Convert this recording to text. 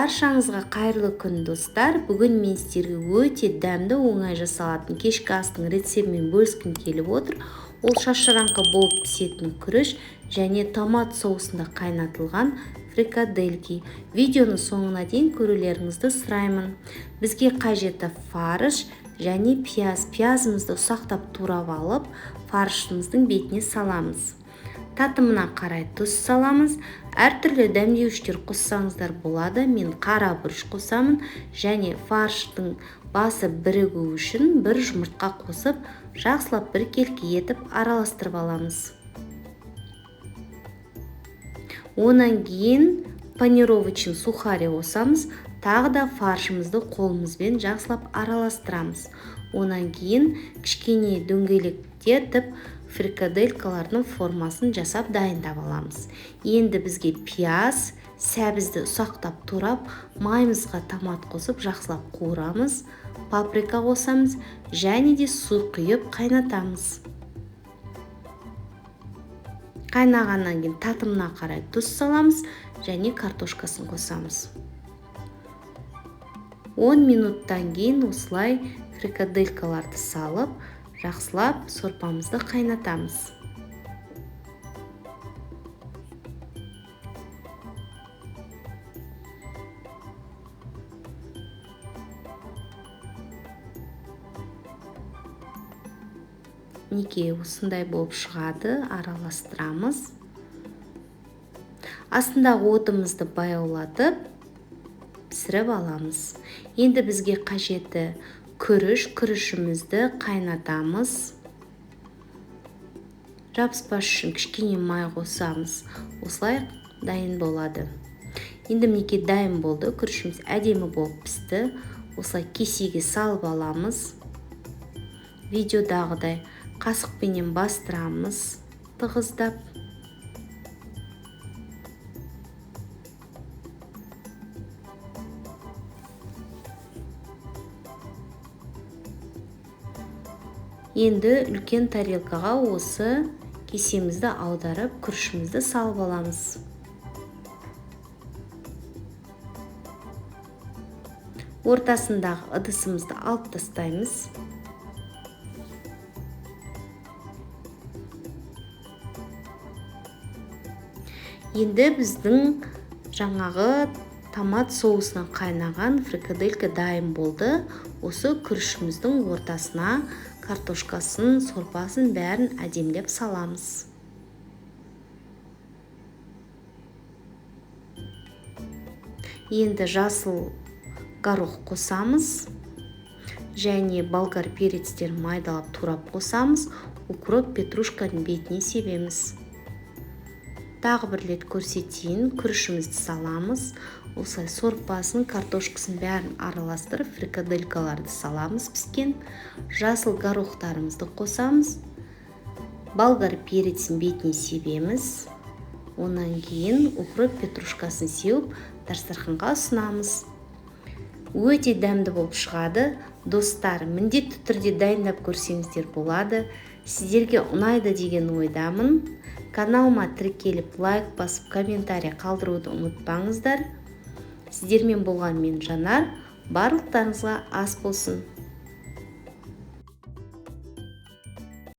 Баршаңызға қайырлы күн, достар. Бүгін мен сіздерге өте дәмді, оңай жасалатын кешкі астың рецептімен бөліскім келіп отыр. Ол шашыраңқы болып пісетін күріш және томат соусында қайнатылған фрикадельки. Видеоны соңына дейін көрулеріңізді сұраймын. Бізге қажеті фарш және пияз. Пиязымызды ұсақтап турап алып, фаршымыздың бетіне саламыз. Татымына қарай тұз саламыз. Әртүрлі дәмдеуіштер қоссаңыздар болады. Мен қара бұрыш қосамын және фарштың басы бірігу үшін бір жұмыртқа қосып, жақсылап біркелкі етіп араластырып аламыз. Онан кейін панировочный сухари қосамыз. Тағы да фаршымызды қолымызбен жақсылап араластырамыз. Онан кейін кішкене дөңгелектетіп фрикаделькалардың формасын жасап дайындап аламыз. Енді бізге пияз, сәбізді ұсақтап турап, майымызға томат қосып жақсылап қуырамыз, паприка қосамыз және де су құйып қайнатамыз. Қайнағаннан кейін татымына қарай тұз саламыз және картошкасын қосамыз. 10 минуттан кейін осылай фрикаделькаларды салып, жақсылап сорпамызды қайнатамыз. Мінекей осындай болып шығады, араластырамыз. Астындағы отымызды баяулатып пісіріп аламыз. Енді бізге қажеті күріш, күрішімізді қайнатамыз. Жабыспас үшін кішкене май қосамыз. Осылай дайын болады. Енді мінекей дайын болды. Күрішіміз әдемі болып пісті. Осылай кесеге салып аламыз. Видеодағыдай қасықпенен бастырамыз, тығыздап. Енді үлкен тарелкаға осы кесемізді аударып, күрішімізді салып аламыз. Ортасындағы ыдысымызды алып тастаймыз. Енді біздің жаңағы томат соусынан қайнаған фрикаделька дайын болды. Осы күрішіміздің ортасына картошкасын, сорпасын бәрін әдемілеп саламыз. Енді жасыл горох қосамыз және болгар перецтерін майдалап турап қосамыз. Укроп, петрушканың бетіне себеміз. Тағы бір рет көрсетейін, күрішімізді саламыз. Осылай сорпасын, картошкасын бәрін араластырып, фрикаделькаларды саламыз піскен. Жасыл горохтарымызды қосамыз. Болгар перецін бетіне себеміз. Онан кейін укроп, петрушкасын сеуіп, дастарханға ұсынамыз. Өте дәмді болып шығады. Достар, міндетті түрде дайындап көрсеңіздер болады. Сіздерге ұнайды деген ойдамын. Каналыма тіркеліп, лайк басып, комментарий қалдыруды ұмытпаңыздар. Сіздермен болған мен Жанар. Барлықтарыңызға ас болсын.